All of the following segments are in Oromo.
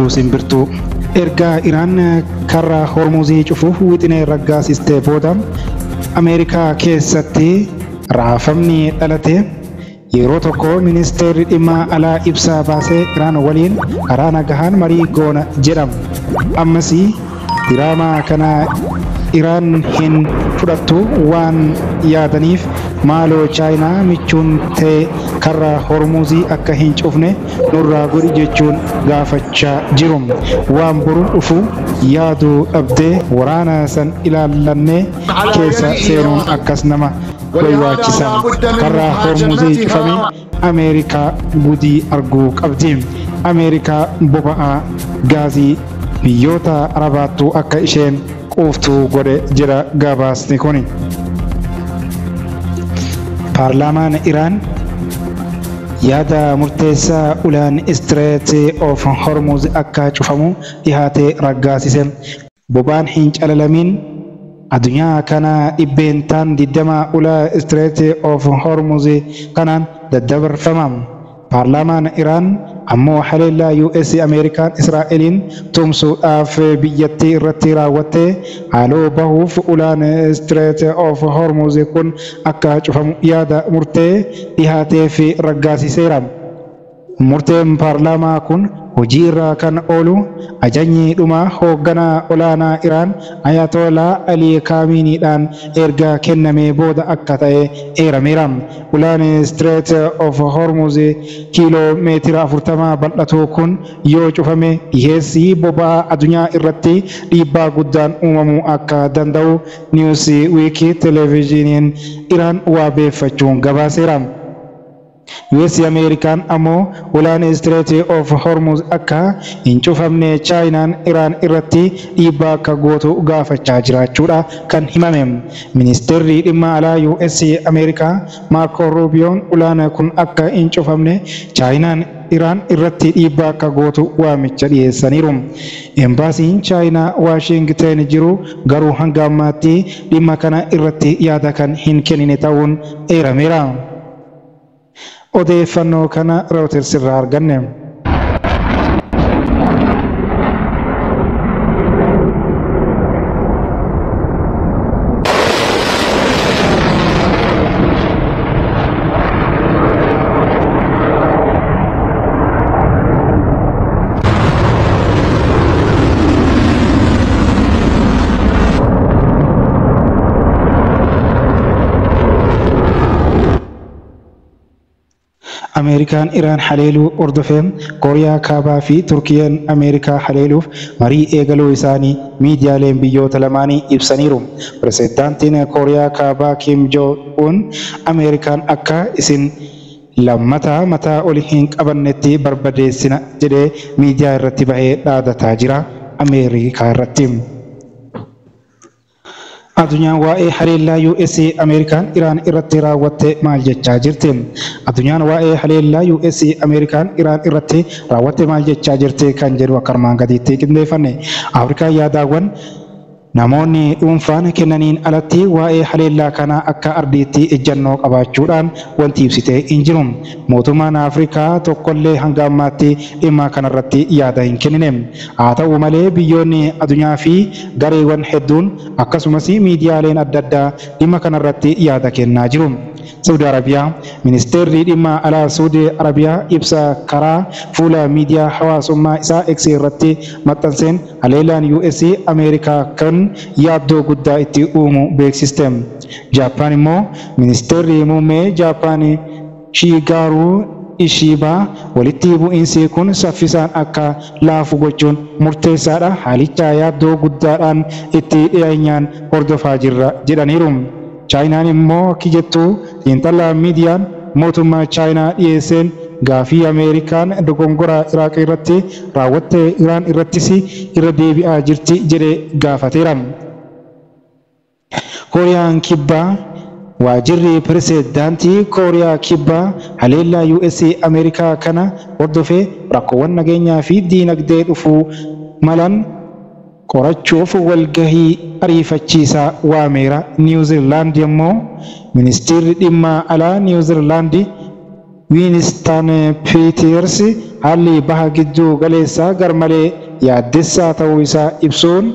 Oduu simbirtuu. Erga Iraan karra Hormuzii cufuuf wixinee raggaasistee booda Ameerikaa keessatti raafamni dhalate. Yeroo tokko ministeerri dhimma alaa ibsa baasee Iraan waliin karaa nagahaan marii goona jedhama. Ammas diraamaa kana Iraan hin fudhattu waan yaadaniif, maaloo Chaayinaa michuun ta'e karra Hormuzii akka hin cufne nurraa godhi jechuun gaafachaa jiru. Waan boru dhufu yaaduu dhabdee waraana san ilaallannee keessa seenuun akkas nama waywaachisa. Karra Hormuzii cufame, Ameerikaa gudii arguu qabdi. Ameerikaa boba'aa gaazii biyyoota Arabaattuu akka isheen quuftuu godhe jira gabaasni kuni. Paarlaamaan Iraan yaada murteessaa ulaan Strait of Hormuz akka cufamu dhihaate raggaasise. Boba'aan hin calalamin addunyaa kana 20% ulaa Strait of Hormuz kanaan daddabarfama. Paarlaamaan Iraan ammoo haleellaa US Ameerikaan Israa'eliin tumsuudhaaf biyyattii irratti raawwatte haaloo bahuuf ulaan Strait of Hormuz kun akka cufamu yaada murtee dhihaateef raggaasiseera. Murteen paarlaamaa kun hojii irra kan oolu ajajni dhumaa hoogganaa olaanaa Iraan Ayatollah Ali Kaaminiidhaan erga kennamee booda akka ta'e eerameera. Ulaan Strait of Hormuz kiiloo meetira 40 bal'atu kun yoo cufame dhiheessii boba'aa addunyaa irratti dhiibbaa guddaan uumamuu akka danda'u Newsweek televezyiiniin Iraan waabeeffachuun gabaaseera. US Ameerikaan ammoo ulaan Strait of Hormuz akka hin cufamne Chaayinaan Iraan irratti dhiibbaa akka gootu gaafachaa jiraachuudha kan himame. Ministeerri dhimma alaa US Ameerikaa Maarko Ruubiyoon ulaan kun akka hin cufamne Chaayinaan Iraan irratti dhiibbaa akka gootu waamicha dhiyeessaniiru. Embaasiin Chaayinaa Waashingten jiru garuu hanga ammaatti dhimma kana irratti yaada kan hin kennine ta'uun eerameera. Odeeffannoo kana Reuters irraa arganne. Ameerikaan Iraan haleeluu hordofee Kooriyaa Kaabaa fi Turkiyeen Ameerikaa haleeluuf marii eegaluu isaanii miidiyaaleen biyyoota lamaanii ibsaniiru. Pirezidaantiin Kooriyaa Kaabaa Kim Joong Un Ameerikaan akka isin lammata mataa oli hin qabannetti barbadeessina jedhee miidiyaa irratti bahee dhaadataa jira Ameerikaa irratti. Addunyaan waa'ee haleellaa US Ameerikaan Iraan irratti raawwatte maal jechaa jirti? Addunyaan waa'ee haleellaa US Ameerikaan Iraan irratti raawwatte maal jechaa jirti kan jedhu akka armaan gadiitti qindeeffanne. Afrikaan yaadaawwan namoonni dhuunfaan kennaniin alatti waa'ee haleellaa kanaa akka ardiitti ejjannoo qabaachuudhaan wanti ibsite hin jiru. Mootummaan Afrikaa tokkollee hanga ammaatti dhimma kanarratti yaada hin kennine. Haa ta'u malee, biyyoonni addunyaa fi gareewwan hedduun akkasumas miidiyaaleen adda addaa dhimma kanarratti yaada kennaa jiru. Saudi Arabiyaa: Ministeerri dhimma alaa Saudi Arabiyaa ibsa karaa fuula miidiyaa hawaasummaa isaa X irratti maxxanseen haleellaan US Ameerikaa kan yaaddoo guddaa itti uumu beeksiste. Jaappaan immoo ministeerri muummee Jaappaan Shigaruu Ishibaa walitti bu'iinsi kun saffisaan akka laafu gochuun murteessaadha, haalicha yaaddoo guddaadhaan itti dhiyeenyaan hordofaa jirra jedhaniiru. Chaayinaan immoo akki jettu, xiinxalaa miidiyaan mootummaa Chaayinaa dhiyeesseen gaafii Ameerikaan dogongora Iraaq irratti raawwatte Iraan irrattis irra deebi'aa jirti jedhee gaafateera. Kooriyaan Kibbaa: Waajjirri pirezidaantii Kooriyaa Kibbaa haleellaa US Ameerikaa kana hordofee rakkoowwan nageenyaa fi diinagdee dhufuu malan qorachuuf walgahii ariifachiisaa waameera. Niwuziilaand immoo ministeerri dhimma alaa Niwuziilaand Wiinstan Piiters haalli baha gidduu galeessaa garmalee yaaddessaa ta'uu isaa ibsuun,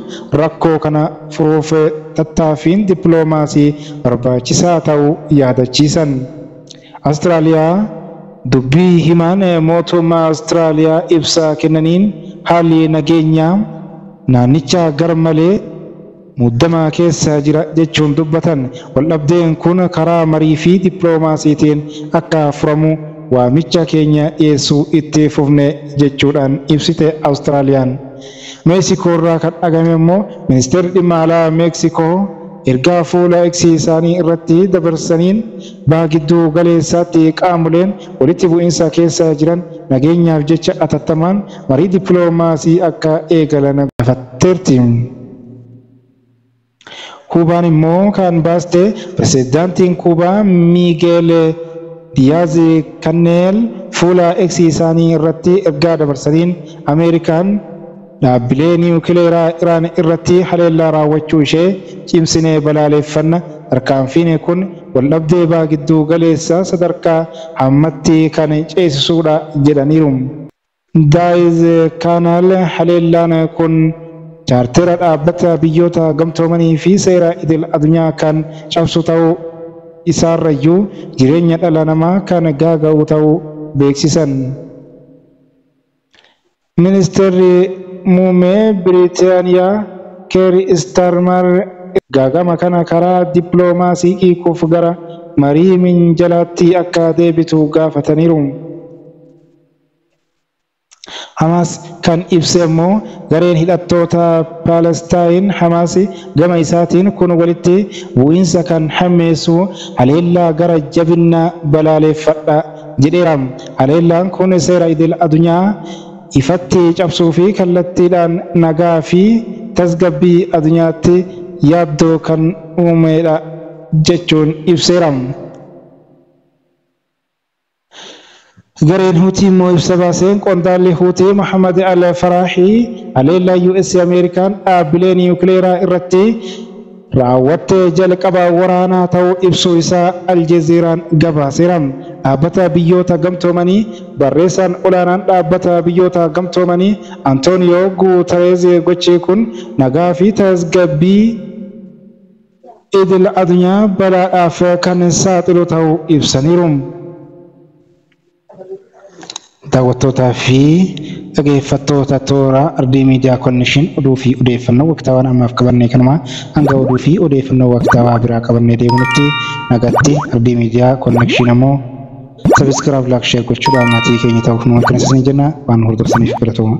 rakkoo kana furuuf tattaaffiin dippiloomaasii barbaachisaa ta'uu yaadachiisan. Awustiraaliyaa dubbii himaan mootummaa Awustiraaliyaa ibsa kennaniin, haalli nageenyaa naannichaa garmalee muddama keessa jira jechuun dubbatan. Waldhabdeen kun karaa marii fi dippiloomaasiitiin akka furamu waamicha keenya dhiyeessuu itti fufne jechuudhaan ibsite Awustiraaliyaan. Meeksikoo irraa kan dhagame immoo, ministeerri dhimma alaa Meeksikoo ergaa fuula X isaanii irratti dabarsaniin, baha gidduu galeessaatti qaamoleen walitti bu'iinsa keessa jiran nageenyaaf jecha atattamaan marii dippiloomaasii akka eegalan gaafatteerti. Kuubaan immoo kan baaste, pirezidaantiin Kuubaa Miigeel Diyaaz Kanneel fuula X isaanii irratti ergaa dabarsaniin, Ameerikaan dhaabbilee niwukileeraa Iraan irratti haleellaa raawwachuu ishee cimsinee balaaleffanna. Tarkaanfiin kun waldhabdee baha gidduu galeessaa sadarkaa hammatti kan ceesisudha jedhaniiru. Daayiz Kaanaal haleellaan kun chaartera dhaabbata Biyyoota Gamtoomanii fi seera idil addunyaa kan cabsu ta'uu isaarrayyuu jireenya dhala namaa kan gaaga'u ta'uu beeksisan. Ministeerri muummee Biriitaaniyaa Keer Istaarmar gaagama kana karaa dippiloomaasii hiikuuf gara marii minjaalaatti akka deebitu gaafataniiru. Hamaas kan ibse immoo, gareen hidhattoota Palestaayin Hamaas gama isaatiin, kun walitti bu'iinsa kan hammeessu haleellaa gara jabinaa balaaleffadha jedheera. Haleellaan kun seera idil addunyaa ifatti cabsuu fi kallattiidhaan nagaa fi tasgabbii addunyaatti yaaddoo kan uumedha jechuun ibseera. Gareen Huutii immoo ibsa baaseen, qondaalli Huutii Muhammad Al Faraahi haleellaa US Ameerikaan dhaabbilee niwukileeraa irratti raawwatte jalqaba waraanaa ta'uu ibsuu isaa Aljeziiraan gabaaseera. Dhaabbata Biyyoota Gamtoomanii, barreessaan olaanaan Dhaabbata Biyyoota Gamtoomanii Antooniyoo Guutereez gochi kun nagaa fi tasgabbii idil addunyaa balaadhaaf kan saaxilu ta'uu ibsaniiru. Daawwattootaa fi dhaggeeffattoota toora Ardii Miidiyaa Konnekshin, oduu fi odeeffannoo waqtaawaan ammaaf qabannee kanuma. Hanga oduu fi odeeffannoo waqtaawaa biraa qabannee deemnutti nagatti. Ardii Miidiyaa Konnekshin ammoo subscribe, like, share gochuudhaan maatii keenya ta'uuf nu akkanas jenna. Waan hordoftaniif galatooma.